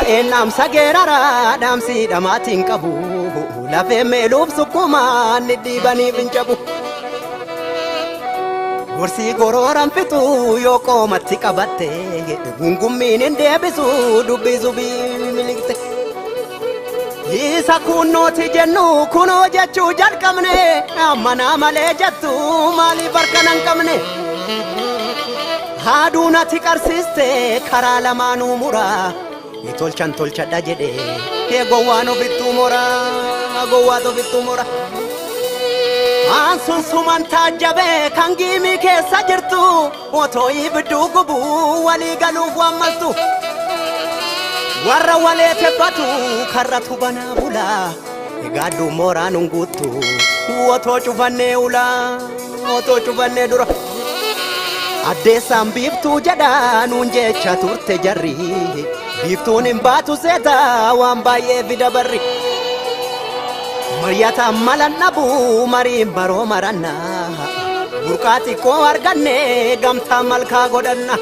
Waa'een dhaamsa geeraraa dhaamsi dhamaatiin qabu lafee meeluuf sukkumaan ni dhiibaniif hin cabu. Gorsii gorooran fixuu yoo qoomatti qabatte gungummiin hin deebisu dubbii subii miliqxe. Isa kunnooti jennu kunoo jechuu jalqabne ammanaa malee jettu maaliif harka nan qabne. Haaduu natti qarsiiste karaa lamaanuu muraa ni tolchan tolchadha jedhe ee gowwaan ofittuu moraa gowwaat ofittuu mora. Aan sun suman taajjabee kan giimii keessa jirtu otoo ibidduu gubuu walii galuuf waan maltu. Warra walee tebbatu karratu banaa bulaa egaaddu mooraan hin guuttu otoo cufannee ulaa otoo cufannee dura. Addeessaan biiftuu jedha nuun jecha turte jarri biiftuun hin baatu seeta waan baay'ee fida barri. Maryataan malan dhabu mariin baroo maranna burqaa xiqqoo arganne gamtaa malkaa godhanna.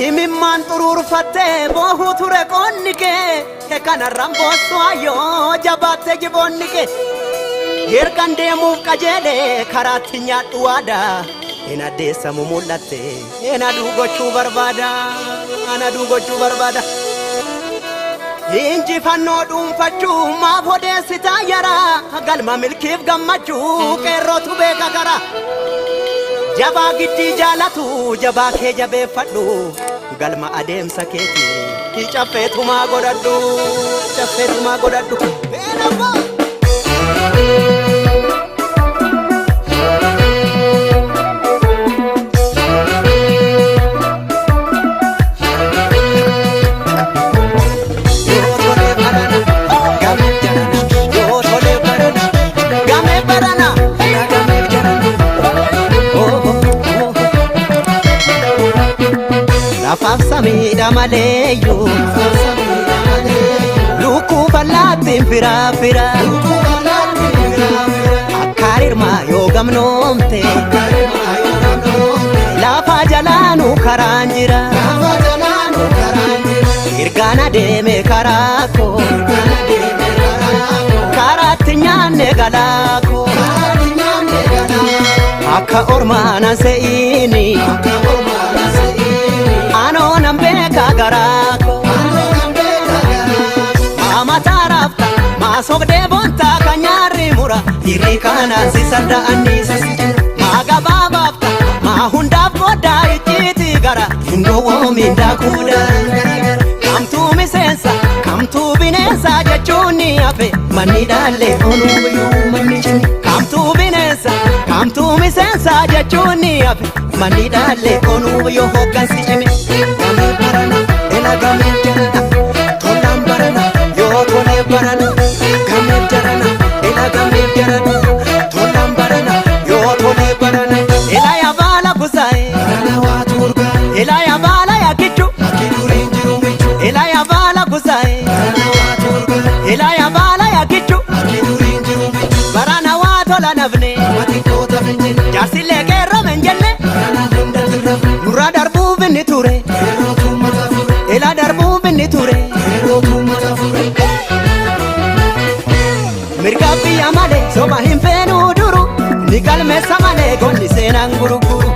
Imimmaan xuruurfattee boohuu ture qoonni kee kanarraan boossu ayyoo jabaatte jiboonni kee. Ergan deemuuf qajeele karaatti nyaadhu waadaa hin addeessamu mul'atte hin aduu gochuu barbaada an aduu gochuu barbaada. Injifannoo dhuunfachuu maaf odeessitaa yaraa galma milkiif gammachuu qeerrootu beeka karaa. Jabaa giddii jaalatu jabaa kee jabeeffadhu galma adeemsa keetii caffeetumaa godhadhu caffeetumaa godhadhu. Beenabbaa! Yoo tolee barana gameef jarana yoo tolee barana gameef barana gameef jarana. Lafaaf samiidha maleeyyuu lukkuu bal'aattiin firaa firaa akka rirmaa yoo gamnoomte lafa jalaanuu karaan jira ergaan adeeme karaa koo karaatti nyaanne galaa koo akka ormaana se'iini anoo nan beeka garaa koo mataa raafta maa sobdee boontaa kan nyaarri mura hirri kanaan si sarda'anniisa maa gabaabaafta maa hundaaf qooddaa icciitii gara hin gowwoomin daakuudha kamtuu miseensa kamtuu bineensa jechuun ni hafe manni dhaallee onuuyyuu manni cimi kamtuu bineensa kamtuu miseensa jechuun ni hafe manni dhaallee onuuyyuu hoggansi cimi gamee barana ela gamee jarana tolaan barana yoo tolee barana gamee jarana ela gamee jarana tolaan barana yoo tolee barana ela yabaala kusaa'e Barana waatu urgaa, ela yabaala yakichu akki duriin jiru michu. ela yabaala kusaa'e Barana waatu urgaa, ela yabaala yakichu akki duriin jiru michu. barana waa tola nafne Nama xiqqoota finjine, jaarsillee qeerroo men jenne barana hunda tirrafne. nurra darbuuf inni ture Yerootu mata fure, ela darbuuf inni ture yerootu mata fure. mirga biyya malee soba hin feenuu duru ni galmeessa malee gonni seenaan gurguru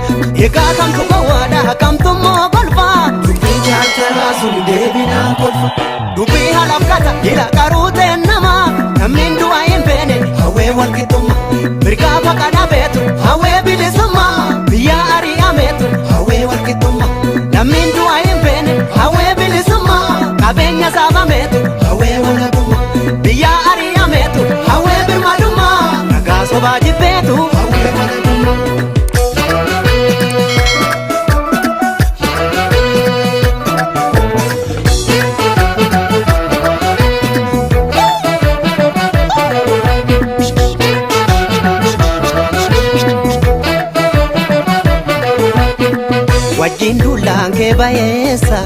egaa kamtu gowwaadha kamtu immoo kolfaa Dubbiin jaartaraa sun deebinaan kolfa. dubbii halafkata ila qaruuteen nama namni du'a hin feene hawwee walqixxumma mirgaa faqa dhabeetu hawwee bilisummaa biyya ari'ameetu hawwee walqixxumma namni du'a hin feene hawwee bilisummaa qabeenya saabameetu hawwee walabummaa biyya ari'ameetu hawwee birmadummaa ragaa sobaa jibbeetu Hawwee walabummaa. Wajjin duulaan kee bayeessa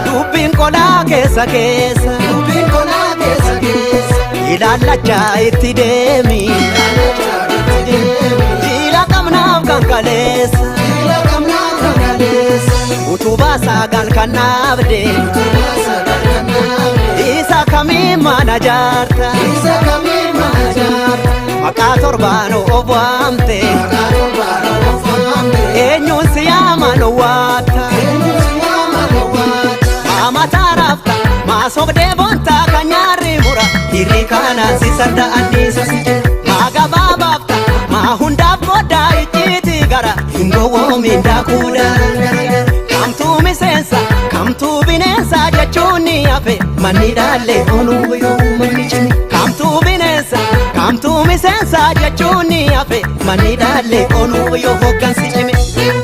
dubbiin qolaa keessa keessa Dubbiin qolaa keessa keessa. ilaallachaa itti deemi Ilaalachaa itti deemi. jiila qabnaaf kan kaleessa Jila qabnaa kan kaleessa. utubaa isaa 9 kan dhaabde. Utubaa 9 kan dhaabde. Isa kamii mana jaarta? Isa kamii mana jaarta? Maqaa torbaan of waamte. Maqaa torbaan of waamte. Eenyuun si yaaman waatta? Eenyuun si yaaman waata? Maa mataa raafta? Maa sobdee boonta kan nyaarri mura? Dhiirri kanaan si sarda anniisa si jira. Maa gabaabaafta? Maa hundaaf goddaa icciiti gara? Hin gowwoomin daakuu daran garagara. Kamtuu miseensa? Kamtuu bineensa jechuun ni hafe. Manni dhaalle onuu yoo manni cimi. Kamtuu bineensa? Kamtuu miseensa jechuun ni hafe. Manni dhaalle onuu yoo hoggansi cime.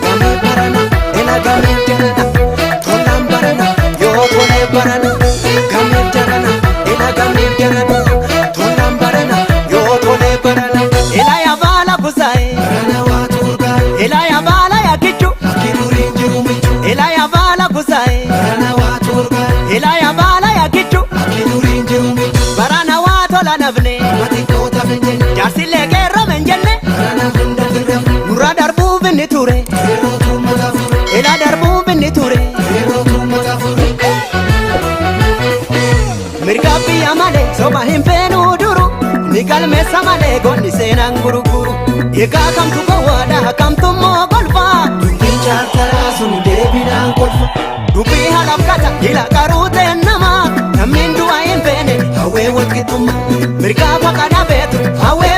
Gamee barana, ela gamee jarana, tolaan barana, yoo tolee barana. Gamee jarana, ela gamee jarana, tolaan barana, yoo tolee barana. Ela yabaala busaa'e, Barana waa turgaa. ela yabaala yakichu, Akki duriin jiru michu. ela yabaala busaa'e, Barana waa turgaa. ela yabaala yakichu. Akki duriin jiru michu. Barana waa tola nafne, Mati koota finjenne. jaarsillee qeerrome hin jenne, Barana hunda firrafne. nurra darbuuf inni ture, Yeroo tuummata fure. ela darbuuf inni ture. Yeroo tuummata fure. Mirga biyya malee soba hin feenuu duru ni galmeessa malee gonni seenaan gurguru. Egaa kamtu gowwaadha kamtu immoo golfaa. Dubbiin chaartaraa sun deebinaan kolfa. Dubbii halafkata ila qaruuteen namaa namni du'a hin feene hawwee walqixxummaa. Mirga faqa dhabeetu hawwee.